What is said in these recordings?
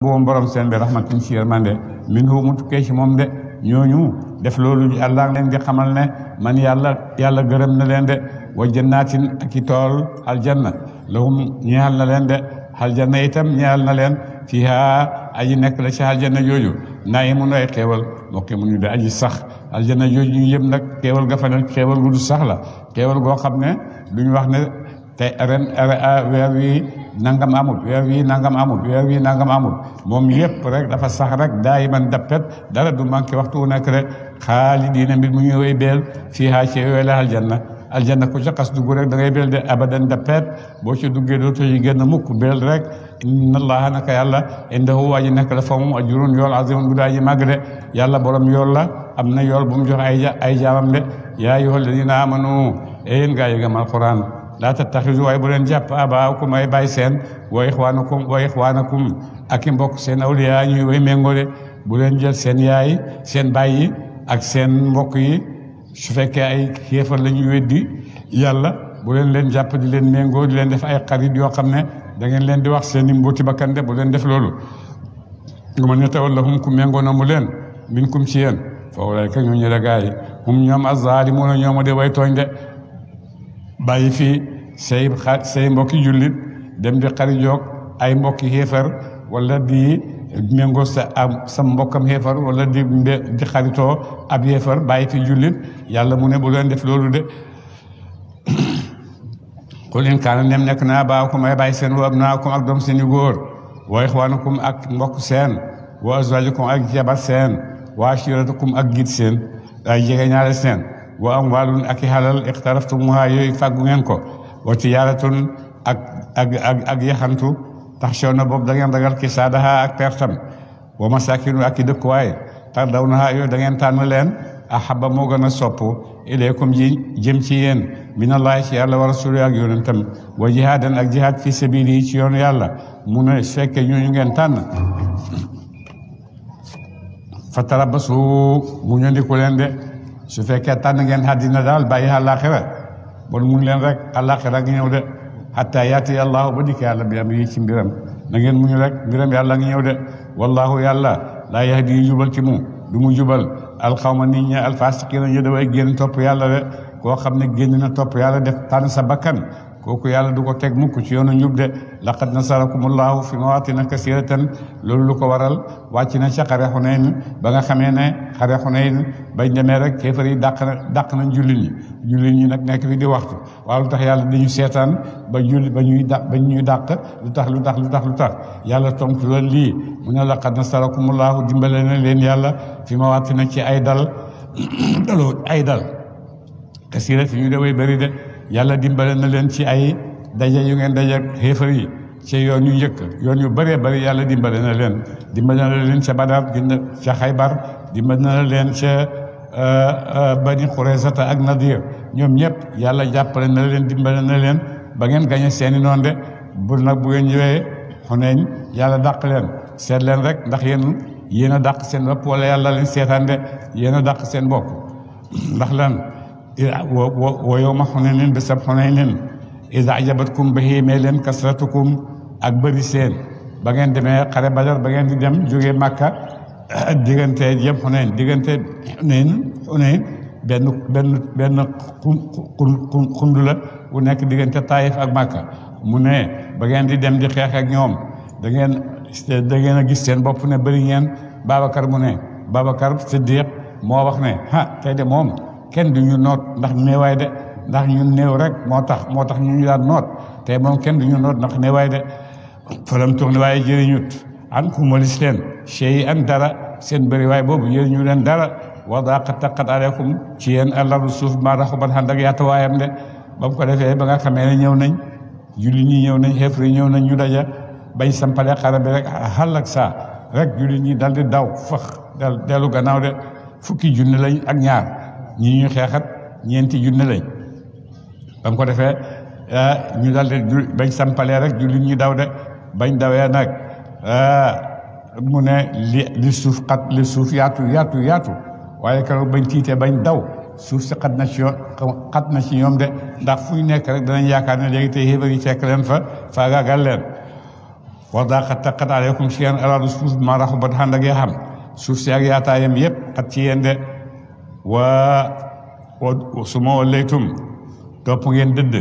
boom borom seen bi rahmatin ci yërmande min hu mu tukkee ci moom de ñooñu def loolu yàlla leen di xamal ne man yàlla gërëm na leen de wa jannaatin ak i tool aljanna lahum ñeexal na leen de aljanna itam ñeexal na leen fiha aji nekk la ci aljanna jooju naayimun ay xéewal muqiimun de aji sax aljanna jooju ñu yëpp nag xéewal ga fa nekk xéewal gu du sax la xéewal goo xam ne duñ wax ne te ren weer wi nangam amul weer wi nangam amul weer wi nangam amul moom yëpp rek dafa sax rek daayiman dappet dara du manqué waxtu wu nekk rek xaalidiina mbir mu ñuy wéy beel fiha ci yooyu la aljanna ku ca xas dugg rek da ngay beel de abadan dappet boo ci duggee dootoo yi génn mukk beel rek inna allaha naka yàlla indahu waa ji nekk la fa moom ajrun yool azimun bu daa ji màgg de yàlla borom yool la am na yool bu mu jox ay jaamam de yaa ayyuhal ladina amanu yéen gaa yi gëm alquran laa tattaxisu waaye bu leen jàpp abaakum ay baay seen wa ixwaanakum ak i mbokk seen awliya ñuy way méngoo de bu leen jël seen yaay seen baay yi ak seen mbokk yi su fekkee ay xéefar la ñuy weddi yàlla bu leen jàpp di leen méngoo di leen def ay xarit yoo xam ne da ngeen leen di wax seen i mbooti bakkan de bu leen def loolu nga mën ne tawallahum ku méngoo na mu leen minkum ci yéen fa ulaa'ika ñooñu la gaa yi hum ñoom az-zaalimuuna ñoom de way tooñ de bàyyi fii say mbokki jullit dem di xarijoog ay mbokki xéefar wala di méngoo sa mbokkam xéefar wala di xaritoo ab xéefar bàyyi fi jullit yàlla mu ne bu leen def loolu de qul in kaana nem nekk na abaakum ay bàyyi seen wa abnaakum ak doom seen yu góor wa ixwaanukum ak mbokk seen wa azwaajukum ak jabar seen wa ashiratukum ak giit seen ay jegeñaale seen wa amwaalun ak i xalal iqtaraftumuhaa yooyu fàggu ngeen ko wa tijaaratun ak yaxantu taxshawna boobu da ngeen ragal kisaadaha ak pertam wa masaakinu ak i dëkkuwaay tardawnahaa yooyu da ngeen tànn leen ahabba moo gën a sopp ilaykum ji jëm ci yéen minallahi ci yàlla wa rasuuli ak yonentam wa jihaadan ak jihaad fi sabiilihi ci yoonu yàlla mu ne su fekkee ñooñu ngeen tànn fatarabbasu mu ñandiku leen de su fekkee tànn ngeen àddina daal bàyyi àllaaxira bon mun leen rek àllaaxira ngi ñëw de hatta yaati allahu ba dikk yàlla bi am yi ci mbiram na ngeen muñu rek mbiram yàlla ngi ñëw de wallahu yàlla laa yahdi jubal ci mu du mu jubal alxawma nit ñi alfasiqiina ñu daway génn topp yàlla de koo xam ne génn na topp yàlla def tànn sa bakkan kooku yàlla du ko teg mukk ci yoonu njub de laqad nasarakumullahu fi mawaatina kasiratan loolu lu ko waral wàcc na ca xare Xunayn ba nga xamee ne xare Xunayn bañ demee rek kéefar yi dàq nañ jullit ñi nag nekk fi di waxtu waaw lu tax yàlla dañu seetaan ba ñuy dàq lu tax yàlla tontu leen lii mu ne laqad nasarakumullahu dimbale na leen yàlla fi mawaatina ci ay dal kasiratan ñu daway bëri de yàlla dimbale na leen ci ay daje yu ngeen daje ak xéefar yi ci yoon yu njëkk yoon yu bëree bëri yàlla dimbale na leen ca Badar ca Xaybar dimbale na leen ca Bani Xuraysata ak Nadir ñoom ñëpp yàlla jàppale na leen dimbale na leen ba ngeen gañe seeni noon de bu ngeen ñëwee Xunayn yàlla dàq leen seet leen rek ndax yéen a dàq seen bopp wala yàlla leen seetaan de yéen a dàq seen bopp ndax lan wa yawma Xunaynin bésab Xunaynin iz ajabatkum ba xéemee leen kasratukum ak bëri seen ba ngeen demee xare Badar ba ngeen di dem jógee Makka diggante yëpp Xunayn diggante Xunayn benn xund la bu nekk diggante Taayif ak Makka mu ne ba ngeen di dem di xeex ak ñoom da ngeen a gis seen bopp ne bëri ngeen Babacar mu ne Babacar Siddiq moo wax ne tey de moom kenn du ñu noot ndax néewaay de ndax ñun néew rek moo tax ñu daan noot te moom kenn du ñu noot ndax néewaay de falam tourné waaye jëriñut an ku malis leen chey an dara seen bëri waay boobu jëriñu leen dara wa daqat taqat aleykum ci yéen àllardu suuf maa raxubat xand ak yaatuwaayam de ba mu ko defee ba nga xamee ne ñëw nañ julli ñi ñëw nañ xeefri ñëw nañ ñu daja bañ sampale xare bi rek xal ak saa rek julli ñi dal di daw fax dellu gannaaw de fukki junni lañ ak ñaar ñi ñu xeexat ñeenti junni lañ ba mu ko defee ñu dal di bañ sampalee rek jullit ñi daw de bañ dawee nag mu ne li suuf yaatu waaye keroog bañ tiitee bañ daw suuf si xat na ci ñoom de ndax fu ñu nekk rek danañ yaakaar ne léegi tey xéefar yi fekk leen fa faagaagal leen wa daqat taqat aleykum si yéen araadu suuf ma raxubat xànd ak yaa xam suuf si ak yaataayam yëpp xat ci yéen de su ma wallaytum topp ngeen dëdd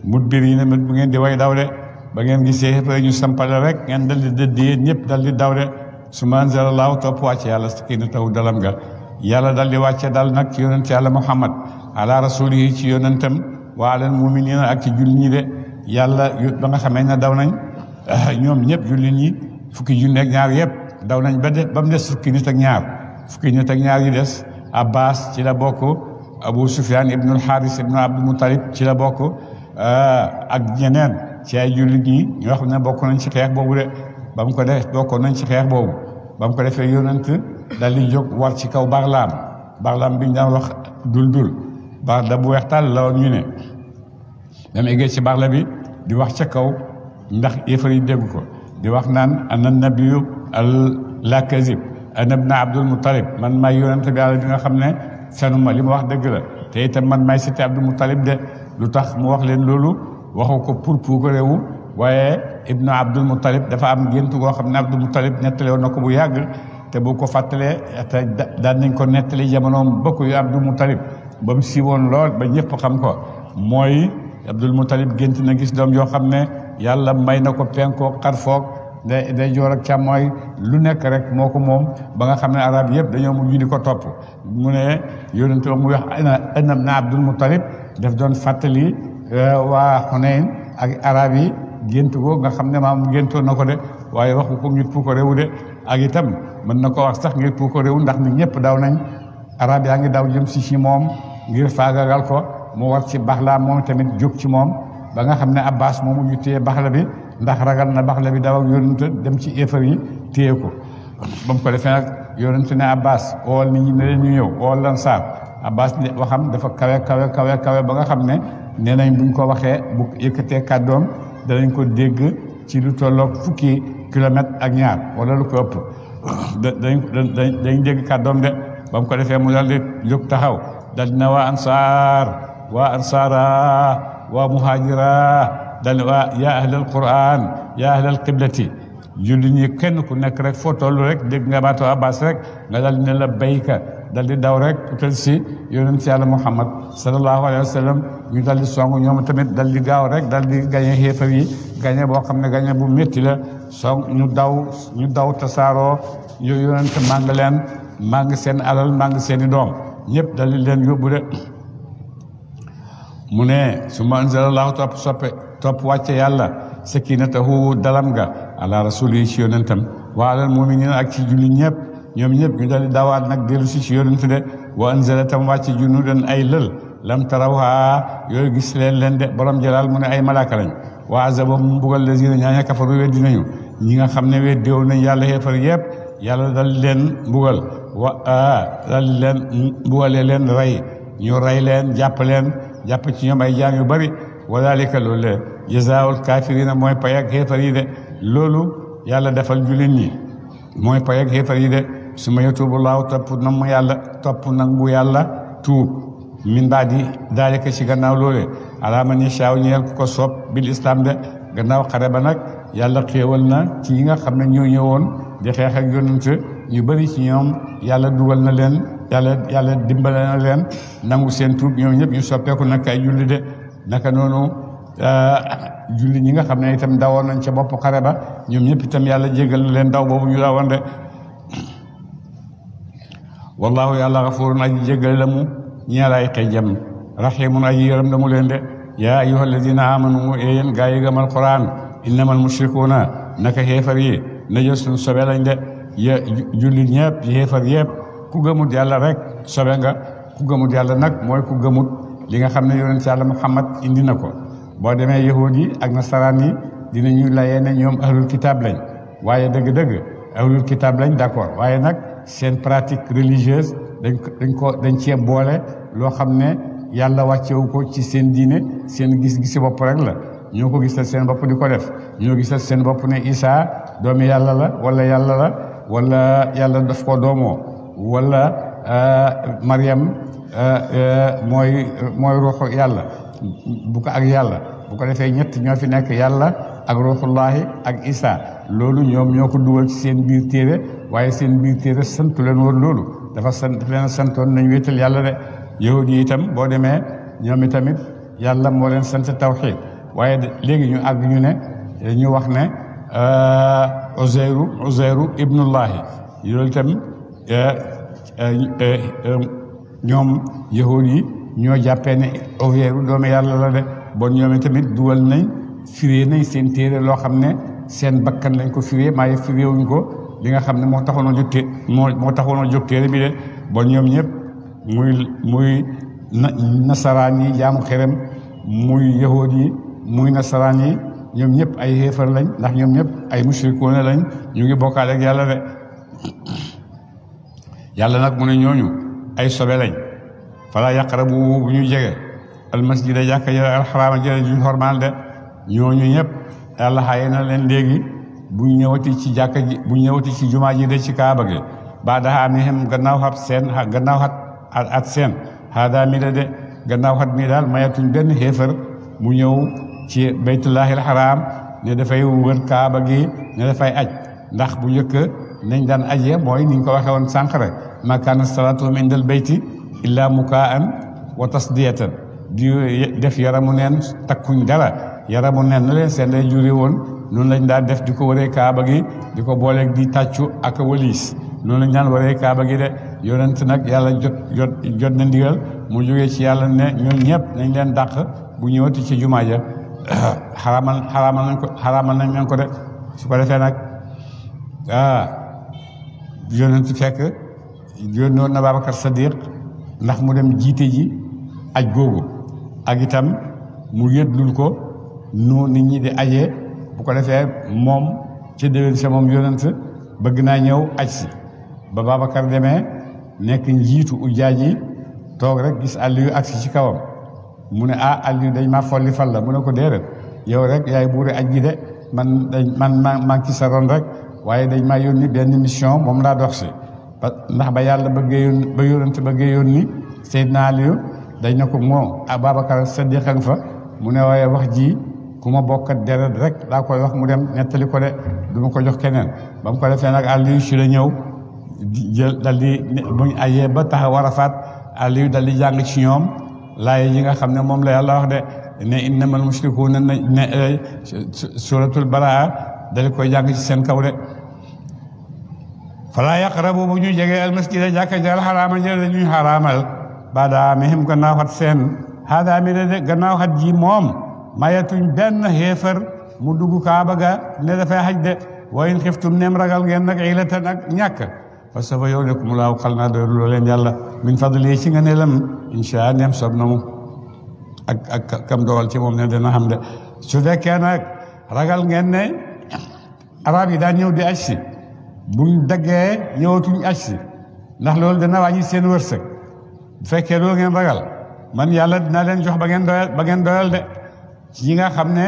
mudbiriina bu ngeen di way daw de ba ngeen gisee xëpp ñu sampale rek ngeen dal di dëdd yéen ñëpp dal di daw de su ma anzalallahu topp wàcce yàlla sakiinatahu dalam nga yàlla dal di wàcce dal nag ci yonent yàlla Muhammad ala rasulihi ci yonentam wa alal muminina ak ci julli ñi de yàlla ba nga xamee ne daw nañ ñoom ñëpp julli ñi fukki junne ak ñaar yëpp daw nañ ba mu des fukki nit ak ñaar yi des Abbas ci la bokk Abu Sufyan ibnul Haris ibnu Abdul Muttalib ci la bokk ak ñeneen ci ay jullit ñi ñoo xam ne bokk nañ ci xeex boobu de ba mu ko def bokkoon nañ ci xeex boobu ba mu ko defee yonent dal di jóg war ci kaw Barlaam bi ñu daan wax dul barda bu weex tàll la woon ñu ne dama eggee ci barla bi di wax ca kaw ndax yéefar yi dégg ko di wax naan ana nabiyu la kazib ana ibn Abdul Muttalib man may yonent bi yàlla bi nga xam ne fenuma li ma wax dëgg la te itam man may siti Abdul Muttalib de lu tax mu wax leen loolu waxu ko pour ko réewu waaye ibnu Abdul Muttalib dafa am gént goo xam ne Abdul Muttalib nettali woon na ko bu yàgg te bu ko fàttalee te daan nañ ko nettali jamonoom bokk yu Abdul Muttalib ba mu siiwoon lool ba ñëpp xam ko mooy Abdul Muttalib gént na gis doom yoo xam ne yàlla may na ko penkoo xarfoog day joor ak càmmooy lu nekk rek moo ko moom ba nga xam ne arab yëpp dañoo mujj di ko topp mu ne yonent ba mu wax ana na Abdul Muttalib daf doon fàttali waa Xunayn ak arab yi gént ko nga xam ne maam géntoon na ko de waaye waxu ko ngir ko réew de ak itam mën na ko wax sax ngir ko réew ndax nit ñëpp daw nañ arab yaa ngi daw jëm si moom ngir faagagal ko mu war ci baxla moom tamit jóg ci moom ba nga xam ne Abbas moomu ñu téye baxla bi ndax ragal na baxla bi daw ak yonent dem ci éefar yi téye ko ba mu ko defee nag yonent ne Abbas ool nit ñi ne leen ñu ñëw ool lan saar Abbas waxam dafa kawe ba nga xam ne nee nañ buñ ko waxee bu yëkkatee kàddoom danañ ko dégg ci lu tolloog fukki kilomètre ak ñaar wala lu ko ëpp dañ dégg kàddoom de ba mu ko defee mu dal di jóg taxaw dal dina waa ansaara waa muhaajira dal waa yaa ahlal qur'an yaa ahlal qiblati julli ñi kenn ku nekk rek foo toll rek dégg nga baatu Abbas rek nga dal ne la bayka dal di daw rek utal si yonent si yàlla Muhammad sallallahu alayhi wa sallam ñu dal di song ñoom tamit dal di gaaw rek dal di gañe xéefar yi gañe boo xam ne gañe bu métti la song ñu daw tasaaroo yonent màng seen alal màng seen i doom ñëpp dal di leen yóbbu de mu ne su ma anzalallahu topp wàcce yàlla sakinatahu dalam nga ala rasuli ci yonentam wa alal mu'minina ak ci julli ñëpp ñoom ñëpp ñu dal di dawaat nag dellu si ci yonent de wa anzala tam wàcce junuudan ay lël lam tarawha yooyu gis leen de borom jalaal mu ne ay malaaka lañ wa azaba mu mbugal lazina ñaaña kafaru weddi nañu ñi nga xam ne weddiwoon nañ yàlla xeefar yëpp yàlla dal leen mbugal dal leen mbugalee leen rey ñu rey leen jàpp ci ñoom ay jaam yu bari wa dalika loolu le jazaa'ul kaafiriina mooy pay ak xeefar yi de loolu yàlla defal jullit ñi mooy pay ak xeefar yi de su ma yatuubu laahu topp nangu yàlla tuub min baadi daalika ci gannaaw loole alaa man yashaa'u ñeel ku ko soob bil islam de gannaaw xare ba nag yàlla xéewal na ci ñi nga xam ne ñoo ñëwoon di xeex ak yonent ñu bari ci ñoom yàlla dugal na leen yàlla dimbale na leen nangu seen tuub ñoom ñëpp ñu soppeeku nag ay julli de naka noonu julli ñi nga xam ne itam dawoon nañ ca bopp xare ba ñoom ñëpp itam yàlla jégal na leen daw boobu ñu dawoon de wallahu yàlla gafurun aji jégal la mu ñeel ay xejjam rahimun aji yërëm la mu leen de yaa ayyuha alladina amanu yéen gaa yi gëmal Qur'an innamal mushrikuuna naka xeefar yi najasun sobe lañ de jullit ñëpp xeefar yëpp ku gëmut yàlla rek sobe nga ku gëmut yàlla nag mooy ku gëmut li nga xam ne yonent yàlla Muhammad indi na ko boo demee yahud yi ak nasaraan yi dinañu layee ne ñoom ahlul kitaab lañ waaye dëgg-dëgg ahlul kitaab lañ d'accord waaye nag seen pratique religieuse dañ cee boole loo xam ne yàlla wàccewu ko ci seen diine seen gis-gisi bopp rek la ñoo ko gisal seen bopp di ko def ñoo gisal seen bopp ne Isa doomi yàlla la wala yàlla daf ko doomoo wala Maryam mooy ruuxu yàlla bu ko ak yàlla bu ko defee ñett ñoo fi nekk yàlla ak ruuxullaahi ak Isa loolu ñoom ñoo ko dugal ci seen biir téere waaye seen biir téere santu leen woon loolu dafa leen santoon nañ wéetal yàlla de yahud yi itam boo demee ñoom itamit yàlla moo leen sant tawxiid waaye léegi ñu àgg ñu ne ñu wax ne Uzayru ibnullahi loolu itam ñoom yahud yi ñoo jàppee ne Uzayru doomu yàlla la de bon ñoom tamit dugal nañ firee nañ seen téere loo xam ne seen bakkan lañ ko firee maaye firéewuñ ko li nga xam ne moo taxoon a jóg moo taxoon a jóg téere bi de bon ñoom ñëpp muy nasaraan yi jaamu xerem muy yahud yi muy nasaraan yi ñoom ñëpp ay xéefar lañ ndax ñoom ñëpp ay mushrikuuna lañ ñu ngi bokkaale ak yàlla de yàlla nag mu ne ñooñu ay sobe lañ fala yaqrabu bu ñu jege almasjida jàkka ja alxaraama jële juñ xormaal de ñooñu ñëpp yàlla xaye na leen léegi bu ñëwati ci jàkka ji bu ñëwati ci jumaa ji de ci kaaba gi ba daa amihim gannaaw xat seen gannaaw at seen haadaa mi de gannaaw xat mi daal mayatuñ benn xéefar mu ñëw ci baytullahil xaraam ne dafay wër kaaba gi ne dafay aj ndax bu njëkk nañ daan ajee mooy ni ñu ko waxee woon sànq rek ma kaana salaatuhum indal bayti illaa mukaan wa tasdiyatan di def yaramu neen takkuñ dara yaramu neen na leen seen day juri woon noonu lañ daan def di ko waree kaaba gi di ko booleeg di tàccu ak waliis noonu lañ daan waree kaaba gi de yonent nag yàlla jot na ndigal mu jógee ci yàlla ne ñun ñëpp nañ leen dàq bu ñëwati ci jumaa ja xaraamal nañ leen ko de su ko defee nag yonent fekk yónnoon na Babacar Sadiq ndax mu dem jiite ji aj googu ak itam mu yëdlul ko nu nit ñi di ajee bu ko defee moom ci déwén sa moom yonent bëgg naa ñëw aj si ba Babacar demee nekk njiitu ujaaj yi toog rek gis Aliyu agsi ci kawam mu ne Aliyu dañ maa folli fal la mu ne ko déedéet yow rek yaay buure aj gi de man ci sa ron rek waaye dañ maa yónni benn mission moom laa dox si ndax ba yàlla ba yonent bëggee yónni Seydina Aliyu dañ na ko moo Babacar Sadiq fa mu ne waaye wax ji ku ma bokkat deret rek daa koy wax mu dem nettali ko de du ma ko jox keneen ba mu ko defee nag Aliyu ci la ñëw jël dal di buñ ajee ba taxaw Arafaat Aliyu dal di jàng ci ñoom laay yi nga xam ne moom la yàlla wax de ne innamal mushrikuuna ne suratul Baraa dal koy jàng ci seen kaw de falaa yaqrabu bu ñu jegee almasjida jàkka ja alxaraama jële ñuy xaraamal baada amihim gannaaw xat seen haadaa mi de gannaaw xat ji moom mayatuñ benn xéefar mu dugg kaaba ga ne dafay xaj de wa in xiftum nem ragal ngeen nag ilatan ak ñàkk fa sawfa yu'tiikumullahu xal naa doylu leen yàlla min fadli ci nga ne lam insha nem sob na mu ak kam dogal ci moom ne dina xam de su fekkee nag ragal ngeen ne arab yi daan ñëw di aj si buñ daggee ñëwatuñ aj si ndax loolu dana wàññi seen wërsëg bu fekkee loolu ngeen ragal man yàlla dina leen jox ba ngeen doyal de ci ñi nga xam ne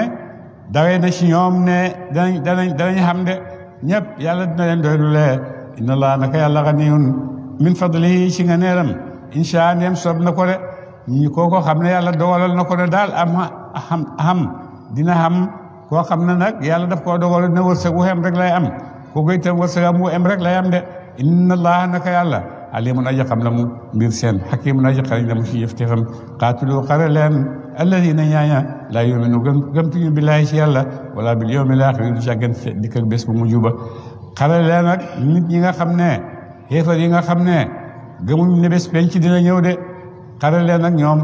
dawee na ci ñoom ne danañ xam de ñëpp yàlla dina leen doylu lee inna allah naka yàlla ganiyun min fadlihi ci nga neelam insha ndeem soob na ko de ñi kooko xam ne yàlla dogalal na ko de daal am dina xam koo xam ne nag yàlla daf koo dogalal ne wërsëg wu xem rek lay am kooku itam wërsëgam wu em rek lay am de inna allah naka yàlla alimun aji xam la mu mbir seen hakimun aji xarañ la mu ci yëf te xam qaatilu xare leen alladina ñaaña laa yuminu gëmtuñu billaahi ci yàlla wala bil yawmil aaxir du càggan dikk ak bés bu mujj ba xare leen nag nit ñi nga xam ne xéefar yi nga xam ne gëmuñ ne bés penc dina ñëw de xare leen ak ñoom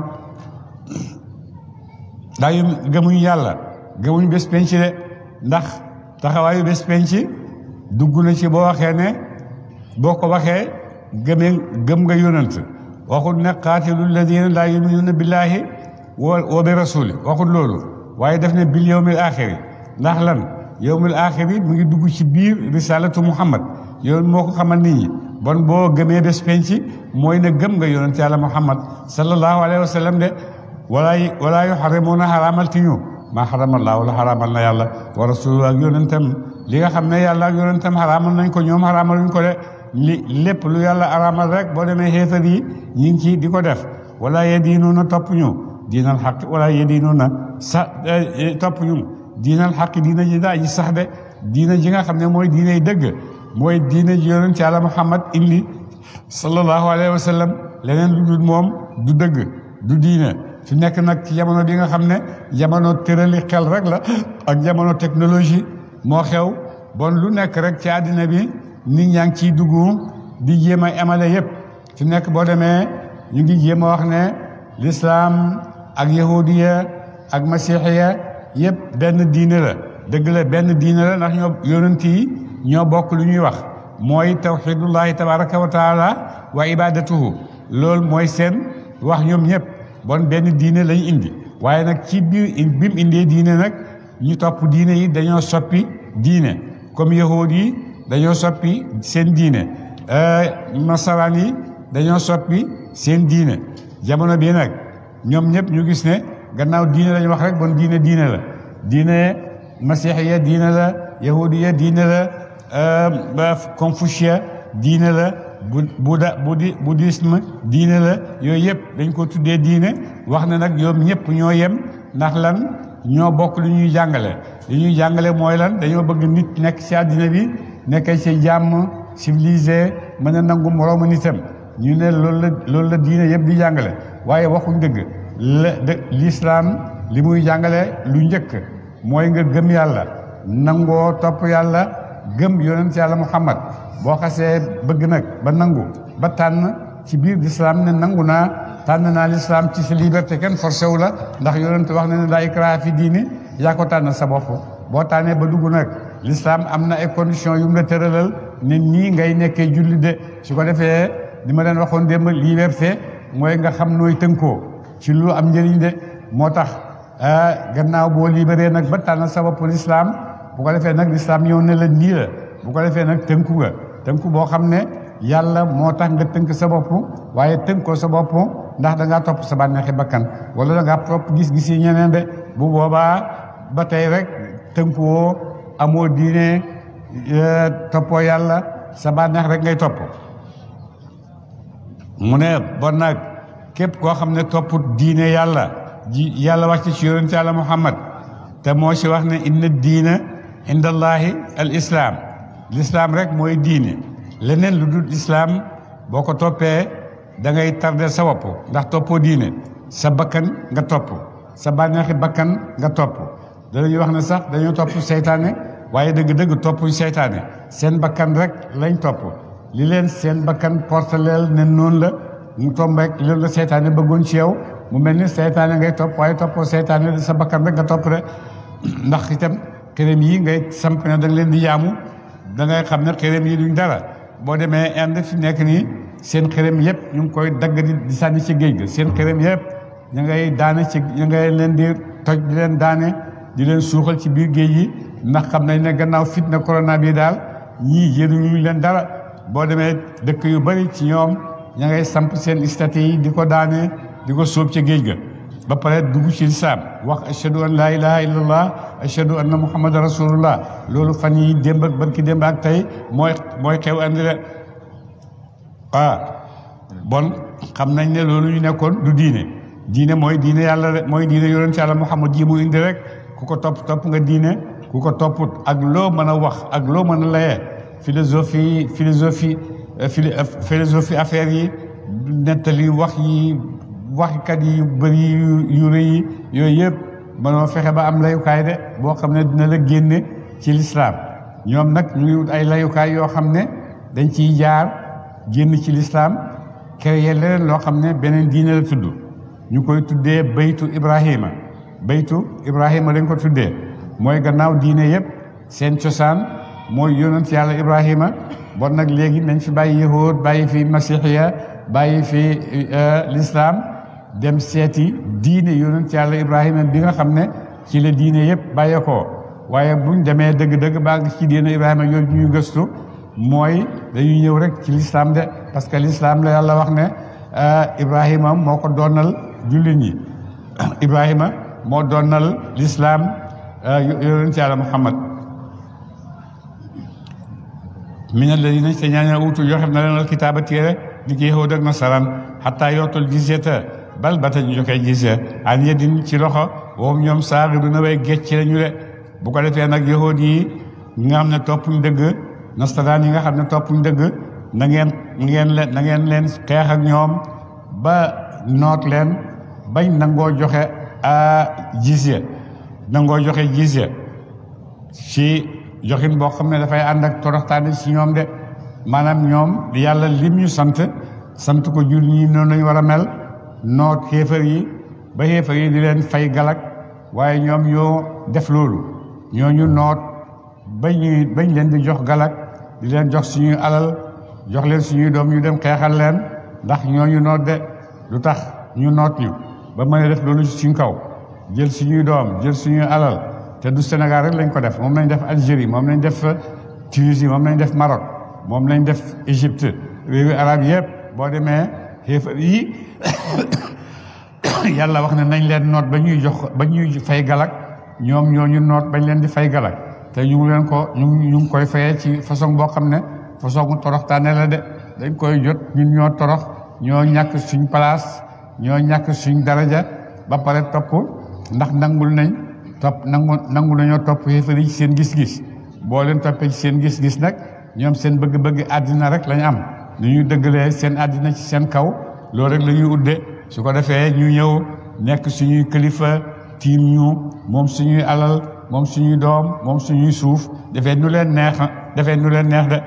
daa yu gëmuñ yàlla gëmuñ bés penc de ndax taxawaayu bés penc dugg na ci boo waxee ne boo ko waxee gëm nga yonent waxul ne qaatilu alladina laa yuminuuna billaahi wa bi rasuli waxul loolu waaye def ne bil yawmil aaxiri ndax lan yawmil aaxiri mu ngi dugg ci biir risalatu muhammad yow moo ko xamal nit ñi bon boo gëmee bés penc mooy ne gëm nga yonent yàlla muhammad sallallahu alayhi wa sallam de walaa yuharrimuuna xaraamal ti ñu maa xaramallaahu la xaraamal na yàlla wa rasuluhu ak yonentam li nga xam ne yàlla ak yonentam xaraamal nañ ko ñoom xaraamaluñ ko de lépp lu yàlla araamal rek boo demee xéefar yi ñi ngi ci di ko def wala yediinuuna topp ñu diinal xaq wala yediinuuna topp ñu diinal xaq diina ji daa ji sax de diina ji nga xam ne mooy diinay dëgg mooy diina ji yonent Yàlla Muhammad indi sallallahu alayhi wa sallam leneen lu dul moom du dëgg du diina fi nekk nag ci jamono bi nga xam ne jamono tërali xel rek la ak jamono technologie moo xew bon lu nekk rek ci àddina bi nit ñaa ngi ciy dugg di jéem a emale yëpp fi nekk boo demee ñu ngi jéem a wax ne l'islam ak yahudiya ak masixiya yëpp benn diine la dëgg la benn diine la ndax ñoo yonent yi ñoo bokk lu ñuy wax mooy tawxidullahi tabaraka wa taala wa ibadatuhu loolu mooy seen wax ñoom ñëpp bon benn diine lañ indi waaye nag ci biir bi mu indee diine nag ñu topp diine yi dañoo soppi diine comme yahuud yi dañoo soppi seen diine nasaraan yi dañoo soppi seen diine jamono bii nag ñoom ñëpp ñu gis ne gannaaw diine lañu wax rek bon diine la diine masixiya diine la yahudiya diine la confucius diine la bouddhisme diine la yooyu yëpp dañ ko tuddee diine wax ne nag ñoom ñëpp ñoo yem ndax lan ñoo bokk lu ñuy jàngale li ñuy jàngale mooy lan dañoo bëgg nit nekk ci àddina bi nekk ci jàmm civilisé mën a nangu moroomu nitam ñu ne loolu la diine yëpp di jàngale waaye waxuñ dëgg l'islam li muy jàngale lu njëkk mooy nga gëm yàlla nangoo topp yàlla gëm yonent yàlla Muhammad boo xasee bëgg nag ba nangu ba tànn ci biir l'islam ne nangu naa tànn naa l'islam ci sa liberté kenn forcé wu la ndax yonent wax na ne laa ikraha fi diini yaa ko tànn sa bopp boo tànnee ba dugg nag l'islam am na ay conditions yu mu la tëralal ne nii ngay nekkee julli de su ko defee li ma leen waxoon démb liberté mooy nga xam nooy tënkoo ci lu am njëriñ de moo tax gannaaw boo libéré nag ba tànn sa bopp l'islam bu ko defee nag l'islam ñëw ne la nii la bu ko defee nag tënku nga tënku boo xam ne yàlla moo tax nga tënk sa bopp waaye tënkoo sa bopp ndax da ngaa topp sa bànneexi bakkan wala da ngaa topp gis-gis yi ñeneen de bu boobaa ba tey rek tënkuwoo amoo diine toppoo yàlla sa bànneex rek ngay topp mu ne bon nag képp koo xam ne topput diine yàlla wàcc ci yonent yàlla Muhammad te moo ci wax ne inna diina indallahi al islam l'islam rek mooy diine leneen lu dul islam boo ko toppee da ngay tardé sa bopp ndax toppoo diine sa bakkan nga topp sa bànneexi bakkan nga topp danañuy wax ne sax dañoo topp seytaane waaye dëgg-dëgg toppuñ seytaane seen bakkan rek lañ topp li leen seen bakkan portaleel ne noonu la mu tomb rek loolu la seytaane bëggoon ci yow mu mel ni seytaane ngay topp waaye toppoo seytaane sa bakkan rek nga topp rek ndax itam xërëm yi ngay samp ne da nga leen di yaamu da ngay xam ne xërëm yi duñ dara boo demee Inde fi nekk nii seen xërëm yëpp ñu ngi koy dagg di sànni ci géej ga seen xërëm yëpp ñu ngay daane ci ñu ngay leen di toj di leen daane di leen suuxal ci biir géej yi ndax xam nañ ne gannaaw fitna corona bi daal ñii yëruñu leen dara boo demee dëkk yu bari ci ñoom ña ngay samp seen statue yi di ko daane di ko sóob ci géej ga ba pare dugg ci lislaam wax ashhadu an laa ilaha illallah ashhadu anna muhammadan rasulullah loolu fan yi démb ak barki démb ak tey mooy xew andi de bon xam nañ ne loolu ñu nekkoon du diine mooy diine yàlla rek mooy diine yonent yàlla Muhammad ji mu indi rek ku ko topp nga diine ku ko topput ak loo mën a wax ak loo mën a layee philosophie affaire yi nettali waxikat yi bëri yu rëy yi yooyu yëpp mënoo fexe ba am layukaay de boo xam ne dina la génne ci lislaam ñoom nag ñu ngi wut ay layukaay yoo xam ne dañ ciy jaar génn ci lislaam créé leneen loo xam ne beneen diine la tudd ñu koy tuddee baytu Ibrahima lañ ko tuddee mooy gannaaw diine yëpp seen cosaan mooy yonent yàlla Ibrahima bon nag léegi nañ fi bàyyi yahuud bàyyi fi masixiya bàyyi fi l'islam dem seeti diine yonent yàlla Ibrahima bi nga xam ne ci la diine yëpp bàyyeekoo waaye buñ demee dëgg-dëgg baa ngi ci diine Ibrahima yooyu ñuy gëstu mooy dañuy ñëw rek ci l'islam de parce que l'islam la yàlla wax ne Ibrahima moo ko doonal jullit ñi Ibrahima moo doonal l'islam yonent yàlla Muhammad min alladina te ñaaña utu yoo xam ne leen al kitaaba téere di ki yahuud ak nasaraan xataa yootul jizyata bal ba ta ñu joxe jizya an yedin ci loxo woom ñoom saagiruna way gecc lañu de bu ko defee nag yahood yi nga xam ne toppuñ dëgg nasaraan yi nga xam ne toppuñ dëgg na ngeen leen xeex ak ñoom ba noot leen bañ nangoo joxe jizya nangoo joxe jizya ci joxin boo xam ne dafay ànd ak toroxtaane ci ñoom de maanaam ñoom yàlla lim ñu sant ko jul ñi noonu lañu war a mel noot xéefar yi ba xéefar yi di leen fay galak waaye ñoom ñoo def loolu ñooñu noot bañ leen di jox galak di leen jox suñuy alal jox leen suñuy doom ñu dem xeexal leen ndax ñooñu noot de lu tax ñu noot ñu ba mën a def loolu suñ kaw jël suñuy doom jël suñuy alal te du Sénégal rek lañ ko def moom lañ def Algérie moom lañ def Tunisie moom lañ def Maroc moom lañ def Égypte réewi arab yëpp boo demee xéefar yi yàlla wax ne nañ leen noot ba ñuy fay galak ñoom ñooñu noot bañ leen di fay galak te ñu ngi koy fayee ci façon boo xam ne façon toroxtaane la de dañ koy jot ñun ñoo torox ñoo ñàkk suñ place ñoo ñàkk suñ daraja ba pare topp ndax nangu nañoo topp xéefar yi ci seen gis-gis boo leen toppee ci seen gis-gis nag ñoom seen bëgg-bëgg àddina rek lañu am nu ñuy dëggalee seen àddina ci seen kaw loolu rek la ñuy udde su ko defee ñu ñëw nekk suñuy kilifa tiim ñu moom suñuy alal moom suñuy doom moom suñuy suuf defee nu leen neex de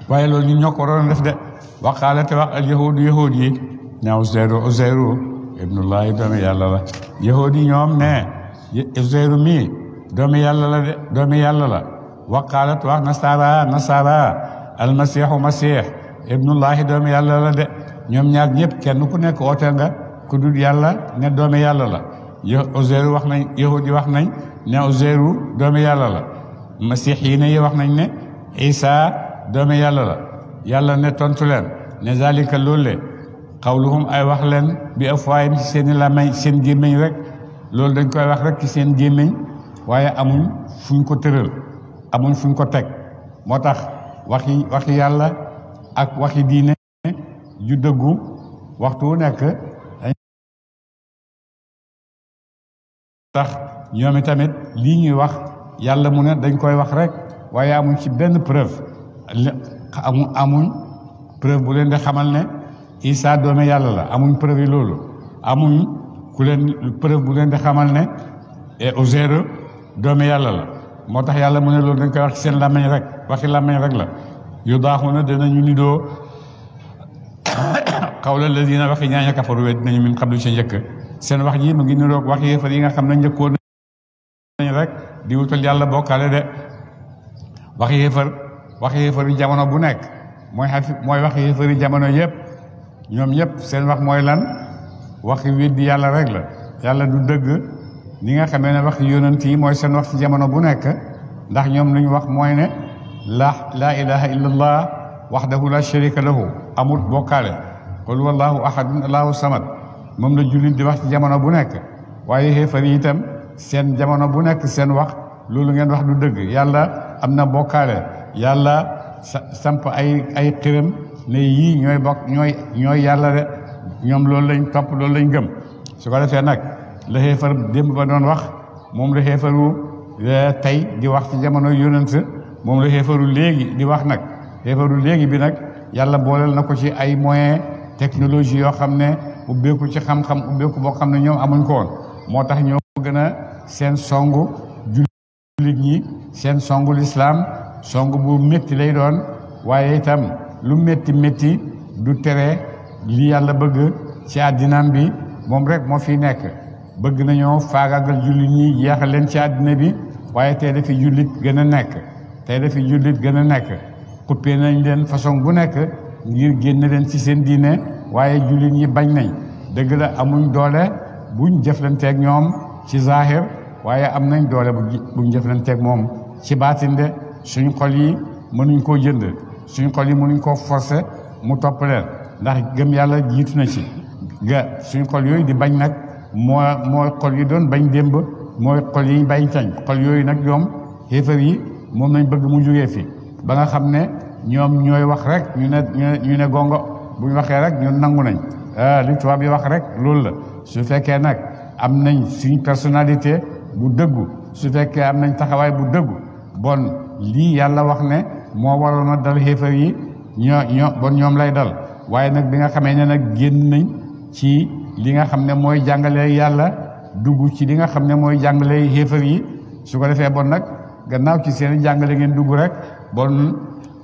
waaye loolu ñun ñoo ko waroon def de waxaale te wax al yahuud yi ne Uzayru ibnullahi doomi yàlla la yahuud yi ñoom ne Uzayru mi doomi yàlla la waqaalat wax nasara almasiixu masiix ibnullahi doomi yàlla la de ñoom ñaar ñëpp kenn ku nekk oote nga ku dul yàlla ne doomi yàlla la Uzayru wax nañ yahud yi wax nañ ne Uzayru doomi yàlla la masiix yi ne wax nañ ne Isa doomi yàlla la yàlla ne tontu leen ne zalika loolu le xawluhum ay wax leen bi afwaayim ci seeni làmmiñ seen gémmiñ rek loolu dañ koy wax rek ci seen gémmiñ waaye amuñ fuñ ko tëral amuñ fuñ ko teg moo tax waxi yàlla ak waxi diine ju dëggu waxtu wu nekk tax ñoom tamit lii ñuy wax yàlla mu ne dañ koy wax rek waaye amuñ ci benn preuve amuñ preuve bu leen di xamal ne Isa doome yàlla la amuñ preuve yi loolu amuñ preuve bu leen di xamal ne Uzayru doome yàlla la moo tax yàlla mu ne loolu dañ koy wax ci seen làmmiñ rek waxi làmmiñ rek la yu daaxu na dinañu nidoo xawla ladina waxi ñaaña kafaru we dinañu min qablu ci njëkk seen wax ji mu ngi niroog wax yéefar yi nga xam ne njëkkoon nañ rek di wutal yàlla bokkaale de wax yéefar yi jamono bu nekk mooy wax yéefar yi jamono yëpp ñoom ñëpp seen wax mooy lan waxi weddi yàlla rek la yàlla du dëgg ni nga xamee ne wax yonent yi mooy seen wax ci jamono bu nekk ndax ñoom lu ñu wax mooy ne laa ilaha illallah wahdahu la sharika lahu amul bokkaale qul wallahu ahadun allahu samad moom la jullit di wax ci jamono bu nekk waaye xéefar yi itam seen jamono bu nekk seen wax loolu ngeen wax du dëgg yàlla am na bokkaale yàlla samp ay xiram ne yii ñooy bokk ñooy yàlla de ñoom loolu lañ topp loolu lañ gëm su ko defee nag la xéefar démb ba doon wax moom la xéefaru tey di wax ci jamono yonent moom la xéefaru léegi di wax nag xéefaru léegi bi nag yàlla booleel na ko ci ay moyens technologie yoo xam ne ubbeeku ci xam-xam ubbeeku boo xam ne ñoom amuñ ko woon moo tax ñoo gën a seen songu jullit ñi seen songu lislaam songu bu métti lay doon waaye itam lu métti du tere li yàlla bëgg ci àddinaam bi moom rek moo fi nekk bëgg nañoo faagaagal jullit ñi jeexal leen ci àddina bi waaye tey dafi jullit gën a nekk xuppee nañ leen façon bu nekk ngir génn leen ci seen diine waaye jullit ñi bañ nañ dëgg la amuñ doole buñ jëflanteeg ñoom ci zahir waaye am nañ doole buñ jëflanteeg moom ci baatin de suñ xol yi mënuñ koo jënd suñ xol yi mënuñ koo forcer mu topp leen ndax gëm yàlla jiitu na ci suñ xol yooyu di bañ nag mooy xol yi doon bañ démb mooy xol yi bañ tañ xol yooyu nag ñoom xéefar yi moom nañ bëgg mu jógee fi ba nga xam ne ñoom ñooy wax rek ñu ne gongo buñ waxee rek ñun nangu nañ li tubaab yi wax rek loolu la su fekkee nag am nañ suñ personnalité bu dëggu su fekkee am nañ taxawaay bu dëggu bon lii yàlla wax ne moo waroon a dal xéefar yi bon ñoom lay dal waaye nag bi nga xamee ne nag génn nañ ci li nga xam ne mooy jàngale yàlla dugg ci li nga xam ne mooy jàngale xéefar yi su ko defee bon nag gannaaw ci seen jàngale ngeen dugg rek bon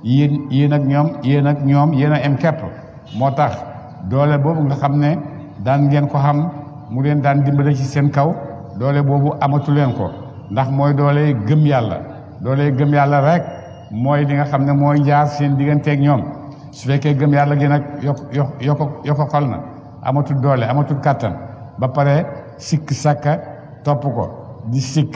yéen ak ñoom yéen a em kepp moo tax doole boobu nga xam ne daan ngeen ko xam mu leen daan dimbale ci seen kaw doole boobu amatu leen ko ndax mooy doole gëm yàlla rek mooy li nga xam ne mooy jaar seen digganteeg ñoom su fekkee gëm yàlla gi nag yokk xol na amatul doole amatul kàttan ba pare sikk sàkka topp ko di sikk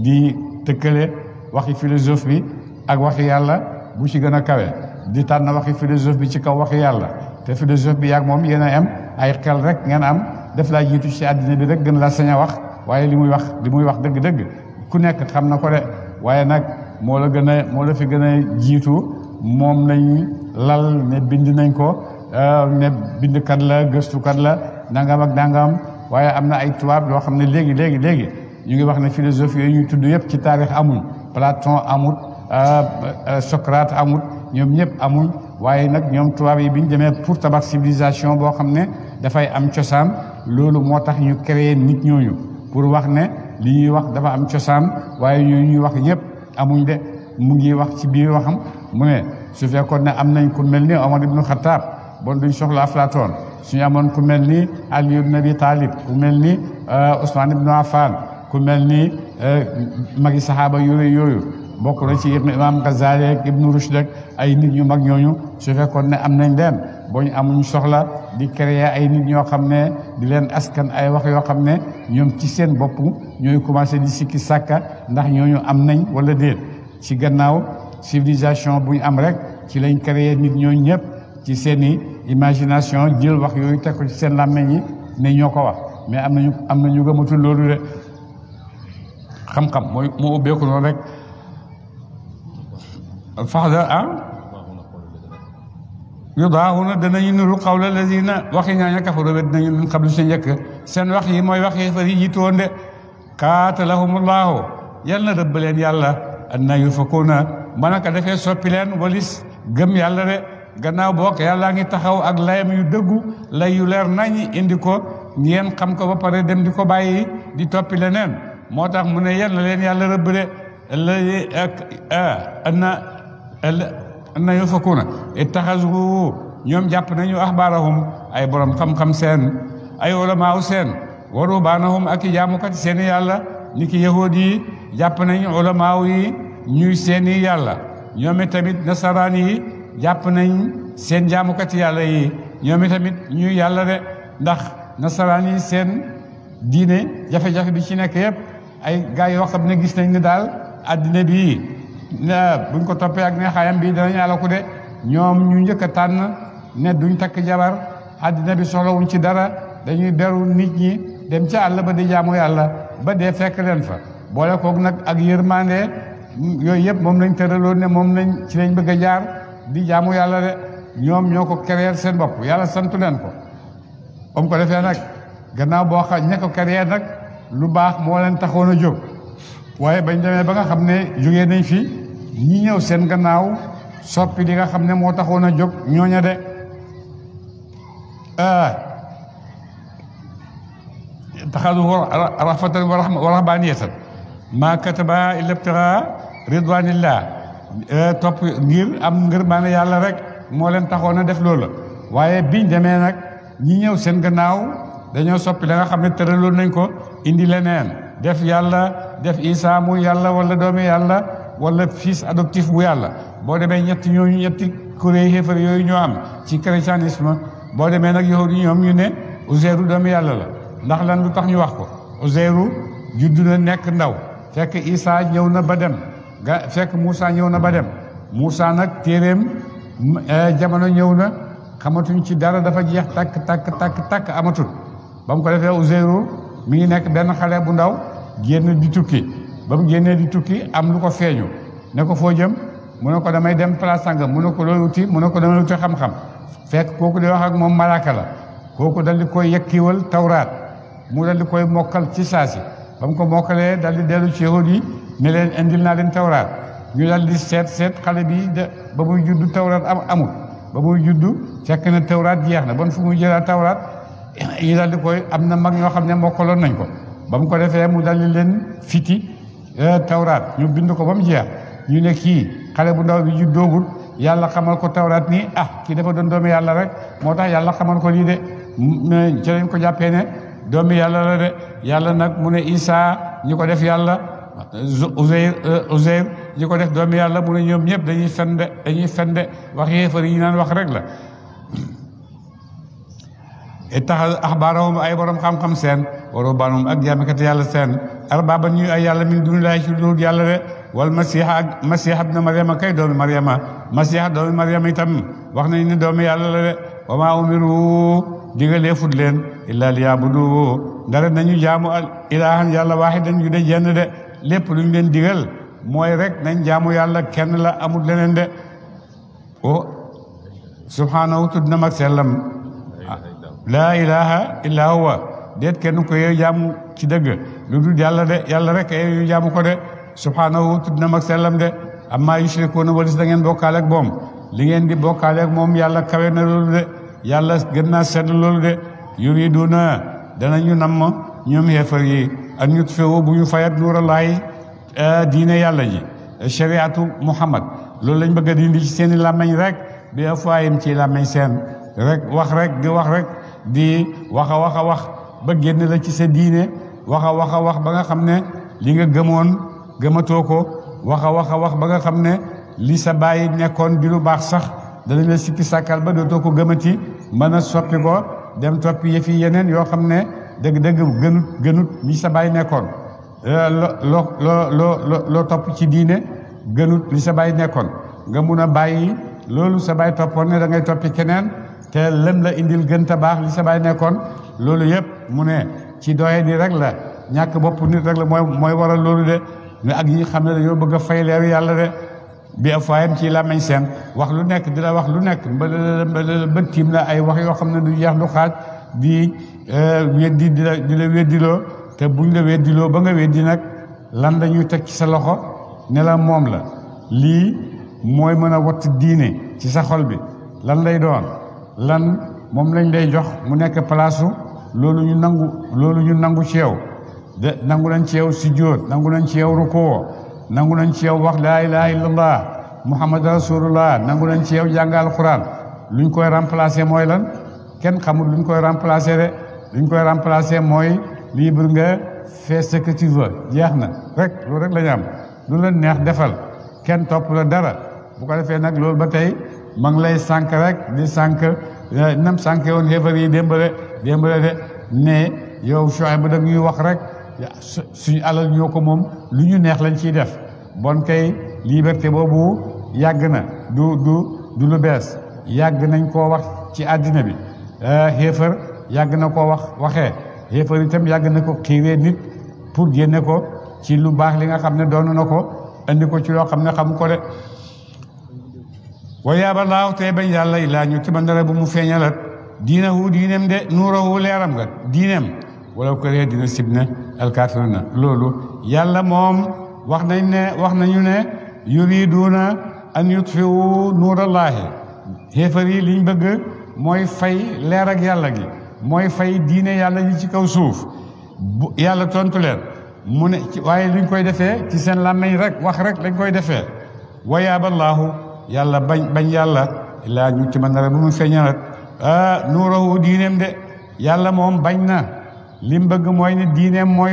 di tëkkale waxi philosophe bi ak waxi yàlla bu ci gën a kawe di tànn waxi philosophe bi ci kaw waxi yàlla te philosophe bi yaag moom yéen a am ay xel rek ngeen am def laa jiitu ci àddina bi rek gën la sañ a wax waaye li muy wax dëgg-dëgg ku nekk xam na ko de waaye nag moo la fi gën a jiitu moom lañ lal ne bind nañ ko ne bindkat la gëstukat la nangam ak nangam waaye am na ay tubaab yoo xam ne léegi ñu ngi wax ne philosophie yooyu ñuy tudd yëpp ci taarix amuñ Platon amut Socrate amut ñoom ñëpp amuñ waaye nag ñoom tubaab yi bi ñu demee pour tabax civilisation boo xam ne dafay am cosaan loolu moo tax ñu créé nit ñooñu pour wax ne li ñuy wax dafa am cosaan waaye ñuy wax ñëpp amuñ de mu ngi wax ci biir waxam mu ne su fekkoon ne am nañ ku mel ni Omar ibnu Khattab bon duñ soxla Aflaatoon suñu amoon ku mel ni Ali ibn Abi Talib ku mel ni Ousmane ibnu Affan ku mel ni magi saxaaba yooyu bokk na ci imam Ghazali ak Ibnu Rushd ak ay nit ñu mag ñooñu su fekkoon ne am nañ leen boo ñu amuñ soxla di créer ay nit ñoo xam ne di leen askan ay wax yoo xam ne ñoom ci seen bopp ñooy commencé di sikki sàkka ndax ñooñu am nañ wala déet ci gannaaw civilisation bu ñu am rek ci lañ créer nit ñooñu ñëpp ci seen i imagination jël wax yooyu teg ko ci seen làmmeñ yi ne ñoo ko wax mais am nañu gëmatul loolu de xam-xam moo ubbeeku noonu rek faxda yudaahuna danañu nuru qawla lazina waxi ñaaña kafaru wet nañu min qablu si njëkk seen wax yi mooy wax yi fari jiitu woon de qaatalahumullahu yal na rëbb leen yàlla anna yufakuuna manaka defee soppi leen walis gëm yàlla de gannaaw boog yàllaa ngi taxaw ak layam yu dëggu lay yu leer nañ indi ko ngeen xam ko ba pare dem di ko bàyyi di toppi leneen moo tax mu ne yal na leen yàlla rëbb de anna yufakuuna ittaxasu ñoom jàpp nañu axbaarahum ay borom xam-xam seen ay ulamaaw seen wa ruhbaanahum ak i jaamukat seeni yàlla ni ki yahuud yi jàpp nañu ulamaaw yi ñuy seeni yàlla ñoom tamit nasaraan yi jàpp nañ seen jaamukat yàlla yi ñoom tamit ñuy yàlla de ndax nasaraan yi seen diine jafe-jafe bi ci nekk yëpp ay gaa yoo xam ne gis nañ ne daal addina bii buñ ko toppee ak neexaayam bii danañ alaku de ñoom ñu njëkk a tànn ne duñ takk jabar addina bi soxlawuñ ci dara dañuy beru nit ñi dem ca àll ba di jaamu yàlla ba dee fekk leen fa boole koog nag ak yërmande yooyu yëpp moom lañ tëraloon ne moom lañ ci lañ bëgg a jaar di jaamu yàlla de ñoom ñoo ko créer seen bopp yàlla santu leen ko om ko defee nag gannaaw boo xam ña ko créer nag lu baax moo leen taxoon a jóg waaye bañ demee ba nga xam ne jógee nañ fi ñi ñëw seen gannaaw soppi li nga xam ne moo taxoon a jóg ñooña de taxadu rafatan wa rahbaniyatan maa kataba illa ibtigaa ridwanillah topp ngir am ngërmaane yàlla rek moo leen taxoon a def loolu waaye biñ demee nag ñi ñëw seen gannaaw dañoo soppi la nga xam ne tëraloon nañ ko indi leneen def yàlla def Isa muy yàlla wala doomi yàlla wala fils adoptif bu yàlla boo demee ñetti kuréel xéefar yooyu ñoo am ci christianisme boo demee nag yahud yi ñoom ñu ne Uzeyru doomi yàlla la ndax lan lu tax ñu wax ko Uzeyru juddu na nekk ndaw fekk Isa ñëw na ba dem fekk Moussa ñëw na ba dem Moussa nag téeréem jamono ñëw na xamatuñ ci dara dafa jeex takk amatul ba mu ko defee Uzeyru mi ngi nekk benn xale bu ndaw génn di tukki ba mu génnee di tukki am lu ko feeñu ne ko foo jëm mu ne ko damay dem place sangam mu ne ko looy wuti mu ne ko damay wuti xam-xam fekk kooku di wax ak moom malaaka la kooku dal di koy yekkiwal tawraat mu dal di koy mokkal ci saasi ba mu ko mokkalee dal di dellu ci yahud yi ne leen indil naa leen tawraat ñu dal di seet xale bi ba muy juddu tawraat amul ba muy juddu fekk na tawraat jeex na bon fu muy jëlaat tawraat ñu dal di koy am na mag ñoo xam ne mokkaloon nañ ko ba mu ko defee mu dal di leen fiti tawraat ñu bind ko ba mu jeex ñu ne kii xale bu ndaw bi juddoogul yàlla xamal ko tawraat nii kii dafa doon doomi yàlla rek moo tax yàlla xamal ko lii de ci lañ ko jàppee ne doomi yàlla la de yàlla nag mu ne Isa ñi ko def yàlla Uzeyr ñi ko def doomi yàlla mu ne ñoom ñëpp dañuy fende wax yéefar yi naan wax rek la ittaxadu axbaarahum ay borom xam-xam seen wa ruhbaanahum ak jaamikati yàlla seen arbaaban ñuy ay yàlla min duunillaahi ci dul yàlla de wal masiixa ibna Maryama kay doomi Maryama masiixa doomi Maryama itam wax nañ ne doomi yàlla la de wa maa umiru digalee fut leen illaa liya'budu ndara nañu jaamu ilaahan yàlla waahidan yu de jenn de lépp luñ leen digal mooy rek nañ jaamu yàlla kenn la amul leneen de subhaanahu tudd na mag sellam laa ilaha illa huwa déet kenn ko yow jaamu ci dëgg lu dul yàlla de yàlla rek yow jaamu ko de subhaanahu tudd na mag sellam de amma yushrikuuna walis da ngeen bokkaale ak moom li ngeen di bokkaale ak moom yàlla kawe na loolu de yàlla gën naa sedd loolu de yuriduuna danañu namm ñoom xeefar yi ak ñu feewu bu ñu fayat nuurallaahi diine yàlla ji shariatu muhammad loolu lañ bëgg a dindi ci seeni làmmeñ rek bi afwaahim ci làmmeñ seen rek wax rek di wax rek di wax a wax ba génn la ci sa diine wax a wax ba nga xam ne li nga gëmoon gëmatoo ko wax a wax ba nga xam ne li sa bàyyi nekkoon di lu baax sax danañ la sikki sàkkal ba dootoo ko gëmati mën a soppi ko dem toppi yëfi yeneen yoo xam ne dëgg-dëgg gënut li sa bàyyi nekkoon loo topp ci diine gënut li sa bàyyi nekkoon nga mun a bàyyi loolu sa bàyyi toppoon ne da ngay toppi keneen te lem la indil gën ta baax li sa bàyyi nekkoon loolu yëpp mu ne ci doye di rek la ñàkk bopp nit rek la mooy waral loolu de ne ak ñi xam ne dañoo bëgg a fay leeru yàlla de bi afwaahim ci làmmiñ seen wax lu nekk di la wax lu nekk mbala ba tiim la ay wax yoo xam ne du jeex du xaaj di weddi di la weddiloo te buñ la weddiloo ba nga weddi nag lan dañuy teg ci sa loxo ne la moom la lii mooy mën a watt diine ci sa xol bi lan lay doon lan moom lañ lay jox mu nekk palaasu loolu ñu nangu ci yow de nangu nañ ci yow sujjóot nangu nañ ci yow rukoo nangu nañ ci yow wax laa ilaha illallah muhammad rasulullah nangu nañ ci yow jàng alquran luñ koy remplacer mooy lan kenn xamul luñ koy remplacer de luñ koy remplacer mooy libre nga fais ce que tu veux jeex na rek loolu rek la ñu am lu la neex defal kenn topp la dara bu ko defee nag loolu ba tey ma ngi lay sànq rek di sànq nam sànqe woon xeefar yi démbale de ne yow Shuayb ba da ñuy wax rek suñu alal ñoo ko moom lu ñu neex lañ ciy def bon kay liberté boobu yàgg na du lu bees yàgg nañ koo wax ci àddina bi xeefar yàgg na koo waxee xeefar itam yàgg na ko xiiree nit pour génne ko ci lu baax li nga xam ne doon na ko andi ko ci loo xam ne xam ko de wa yaaba laahu tey bañ yàlla ilaa ñu ci bandara bu mu feeñalat diinahu diineem de nuurahu leeram nga diineem wala ko ree dina sib ne alkaafiruna loolu yàlla moom wax nañu ne yuriduuna an yutfiu nuurallaahi xéefar yi liñ bëgg mooy fay leer ak yàlla gi mooy fay diine yàlla ji ci kaw suuf bu yàlla tontu leen mu ne waaye luñ koy defee ci seen làmmiñ rek wax rek lañ koy defee wa yaaba laahu yàlla bañ yàlla ilaa ñu ci bandara bu mu feeñalat nuurahu diineem de yàlla moom bañ na li mu bëgg mooy ne diineem mooy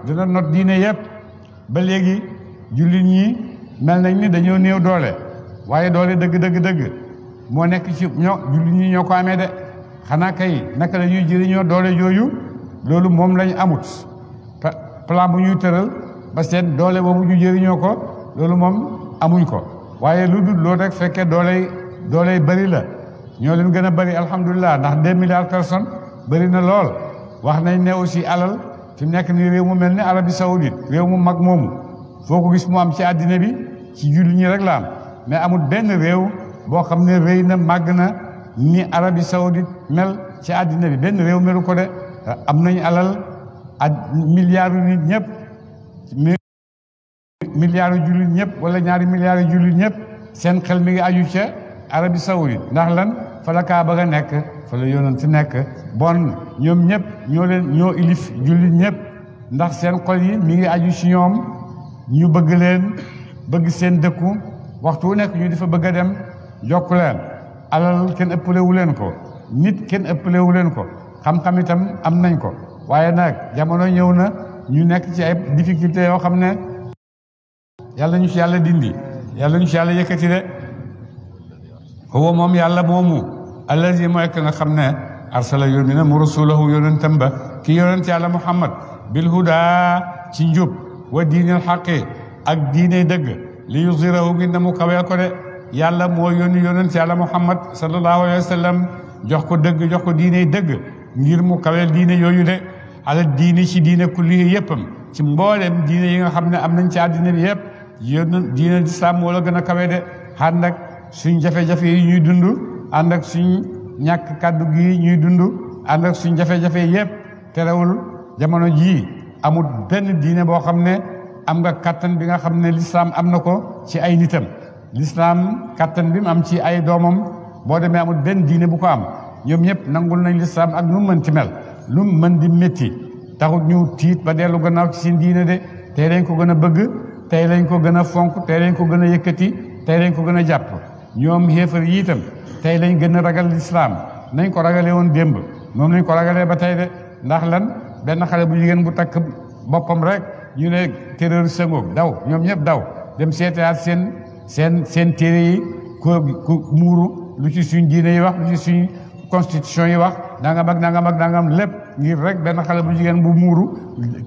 dina not diine yëpp ba léegi jullit ñi mel nañ ni dañoo néew doole waaye doole dëgg moo nekk ci jullit ñi ñoo ko amee de xanaa kay naka la ñuy jëriñoo doole jooju loolu moom lañ amut plan bu ñuy tëral ba seen doole boobu ñu jëriñoo ko loolu moom amuñ ko waaye lu dul loolu rek fekkee doole bëri la ñoo leen gën a bëri alhamdulilah ndax 2 milliards personnes bëri na lool wax nañ ne aussi alal fi mu nekk ni réew mu mel ni Arabie Saoudite réew mu mag moomu foo ko gis mu am ci àddina bi ci jullit ñi rek la am mais amul benn réew boo xam ne rëy na màgg na ni Arabie Saoudite mel ci àddina bi benn réew melu ko de am nañ alal ak milliards nit ñëpp milliards jullit ñëpp wala ñaari milliards jullit ñëpp seen xel mi ngi aju ca Arabie Saoudite ndax lan fa la Kaaba ga nekk fa la yonent nekk bon ñoom ñëpp ñoo ilif jullit ñëpp ndax seen xol yi mi ngi aju ci ñoom ñu bëgg leen bëgg seen dëkku waxtu wu nekk ñu di fa bëgg a dem jokk leen alal kenn ëppalewu leen ko nit kenn ëppalewu leen ko xam-xam itam am nañ ko waaye nag jamono ñëw na ñu nekk ci ay difficulté yoo xam ne yàlla ñu ci yàlla dindi yàlla ñu ci yàlla yëkkati de huwa moom yàlla moomu allazi mooy ka nga xam ne arsala yónni na mu rasulahu yonentam ba ki yonent yàlla muhammad bil huda ci njub wa diinil xaqi ak diine dëgg li yuzirahu ngir na mu kaweel ko de yàlla moo yónni yonent yàlla muhammad sallallahu alayhi wa sallam jox ko dëgg jox ko diine dëgg ngir mu kaweel diine yooyu de ala diine ci diine kulli yëppam ci mboolem diine yi nga xam ne am nañ ci àddina bi yëpp yéen diine lislaam moo la gën a kawe de ànd ak suñ jafe-jafe yi ñuy dund ànd ak suñ ñàkk kàddu gi ñuy dund ànd ak suñ jafe-jafe yëpp terewul jamono jii amul benn diine boo xam ne am nga kattan bi nga xam ne lislaam am na ko ci ay nitam lislaam kattan bi mu am ci ay doomam boo demee amul benn diine bu ko am ñoom ñëpp nangul nañ lislaam ak nu mu mën ci mel lu mu mën di métti taxut ñu tiit ba dellu gannaaw ci seen diine de tey lañ ko gën a bëgg tey lañ ko gën a fonk tey lañ ko gën a yëkkati tey lañ ko gën a jàpp ñoom xéefar yi itam tey lañ gën a ragal lislaam nañ ko ragalee woon démb moom lañ ko ragalee ba tey de ndax lan benn xale bu jigéen bu takk boppam rek ñu ne terroriste ngoog daw ñoom ñëpp daw dem seetaat seen téere yi ku muuru lu ci suñ diine yi wax lu ci suñ constitution yi wax nangam lépp ngir rek benn xale bu jigéen bu muuru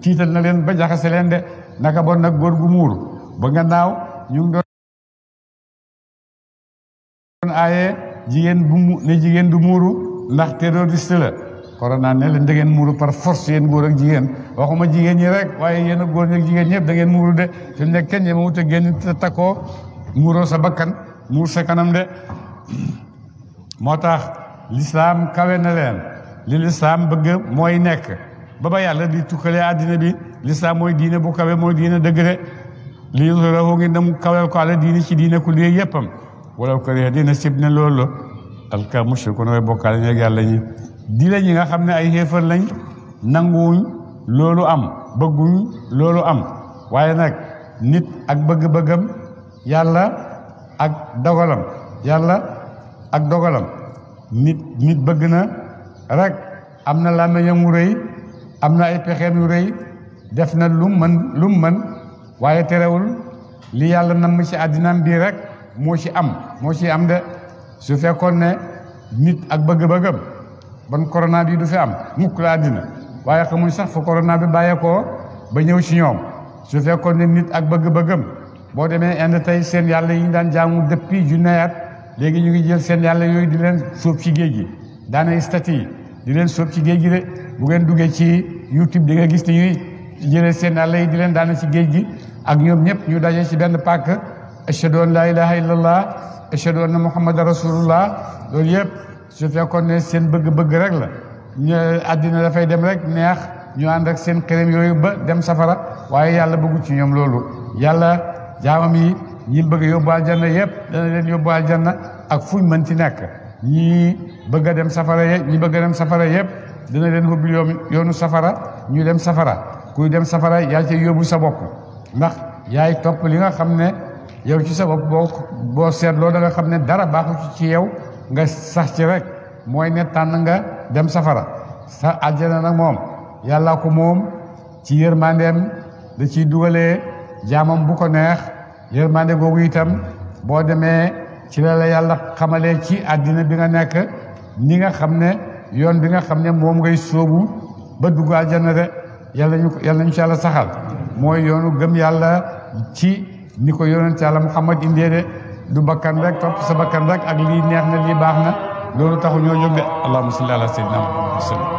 tiital na leen ba jaxase leen de naka bon nag góor gu muuru ba nga naaw ñu ngi doon aaye jigéen du muuru ndax terroriste la corona ne leen da ngeen muuru par force yéen góor ak jigéen waxuma jigéen ñi rek waaye yéen ak góor ñi ak jigéen ñëpp da ngeen muuru de fi mu nekk kenn ñi ma wut a génn te takkoo muuroo sa bakkan muur sa kanam de moo tax lislaam kawe na leen li lislaam bëgg mooy nekk ba yàlla di tukkalee àddina bi lislaam mooy diine bu kawe mooy diine dëgg de li yuzhirahu ngi dem kawel ko ala diine ci diine ku lii yëppam wala ko ree dina sib ne loolu alka mushrikuun way bokkaale ñeeg yàlla ñi di la ñi nga xam ne ay xéefar lañ nanguwuñ loolu am bëgguñ loolu am waaye nag nit ak bëgg-bëggam yàlla ak dogalam nit bëgg na rek am na làmmiñam wu rëy am na ay pexeem yu rëy def na lu mën waaye terewul li yàlla namm ci àddinaam bii rek moo ci am de su fekkoon ne nit ak bëgg-bëggam ban corona bi du fi am mukk la àddina waaye xamuñ sax fa corona bi bàyyeekoo ba ñëw ci ñoom su fekkoon ne nit ak bëgg-bëggam boo demee Inde tey seen yàlla yi ñu daan jaamu depuis junne at léegi ñu ngi jël seen yàlla yooyu di leen sóob ci géej gi daanay statue yi di leen sóob ci géej gi de bu ngeen duggee ci YouTube di nga gis ni ñuy jëlee seen yàlla yi di leen daana ci géej gi ak ñoom ñëpp ñu daje ci benn pàkk ashhadu an laa ilaha illallah ashhadu anna muhammadan rasulullah loolu yëpp su fekkoon ne seen bëgg-bëgg rek la ñu àddina dafay dem rek neex ñu ànd ak seen xërëm yooyu ba dem safara waaye yàlla bëggu ci ñoom loolu yàlla jaamam yi ñi bëgg yóbbu aljanna yëpp dana leen yóbbu aljanna ak fuñ mën ci nekk ñi bëgg a dem safara yëpp dina leen ubbi yoonu safara ñu dem safara kuy dem safara yaa ci yóbbu sa bopp ndax yaay topp li nga xam ne yow ci sa bopp boo seetloo da nga xam ne dara baaxu ci yow nga sax ci rek mooy ne tànn nga dem safara sa aljana nag moom yàlla ko moom ci yërmandeem da ciy dugalee jaamam bu ko neex yërmande googu itam boo demee ci la yàlla xamalee ci àddina bi nga nekk ni nga xam ne yoon bi nga xam ne moom ngay sóobu ba dugg aljana de yàlla ñu ci yàlla saxal mooy yoonu gëm yàlla ci ni ko yonent yàlla Muhammad indee de du bakkan rek topp sa bakkan rek ak lii neex na lii baax na loolu taxu ñoo jóg de allahumma salli ala sayyidina Muhammad sallam